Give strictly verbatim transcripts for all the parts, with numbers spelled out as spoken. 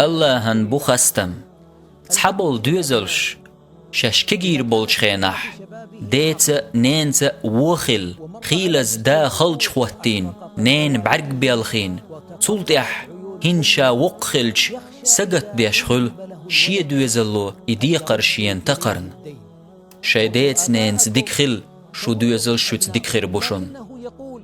Аллахьан бу хастам. Цхьаболу доьзалш шаьш кегийр болчу хенахь, деца а, ненаца а вон хилла, хийлаза да халчу хӀоттийна, нена бӀаьрг белхийна, цул тӀаьхьа хӀинца ша воккха хилча, сагатдеш хуьлу шен доьзало и декхар шена такхарна. Шайн деца-ненаца дика хила, шун доьзалш шуьца дика хир бу шуна.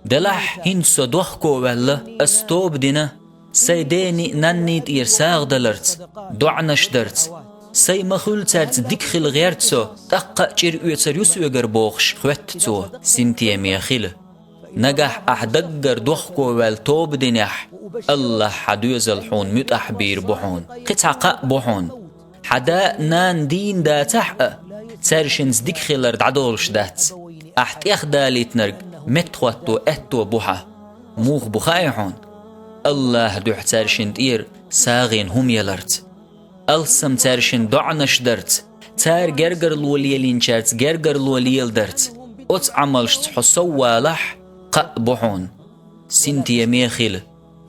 Делахь хӀинца со дохко ваьлла, ас тоба дина, сайн дений а, нанний а тӀера сагӀа даларца, доӀанаш дарца. Сайн ма-хуьллу цаьрца дика хила гӀерта со, тӀаккха а чӀир оьцур ю соьгара бохуш, хоьтту цо, синтеме хила. Нагахь ахь даггара дохко ваьлла тоба динехь, Аллахь хьан доьзал хьуна муьтӀахь бийр бу хьуна, кхин цхьа кхаъ бу хьуна. Хьан да а, нана дийна дацахь а, цаьршинца дика хилар дӀадолуш дац. Ахь тӀехдалийтинарг меттахӀотто аьтто бу хьан. Муха бу хаьий хьуна? Аллахьан дуьхьа цаьршинна тӀера сагӀина хӀума яларца. Алссам цаьршинна доӀанаш дарца, цара гергарло лелийначаьрца гергарло леладарца, оцу Ӏамалшца хьо сов валахь, кхаъ бу хьуна. Синтеме хила,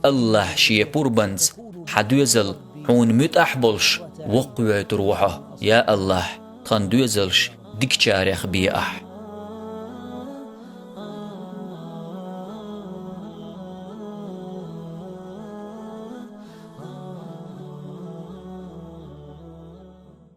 Аллахь шен пурбанца хьан доьзал хьуна муьтӀахь болуш воккхавойтур ву хьо. Я Аллахь, тхан доьзалш дикачарех бе ахь.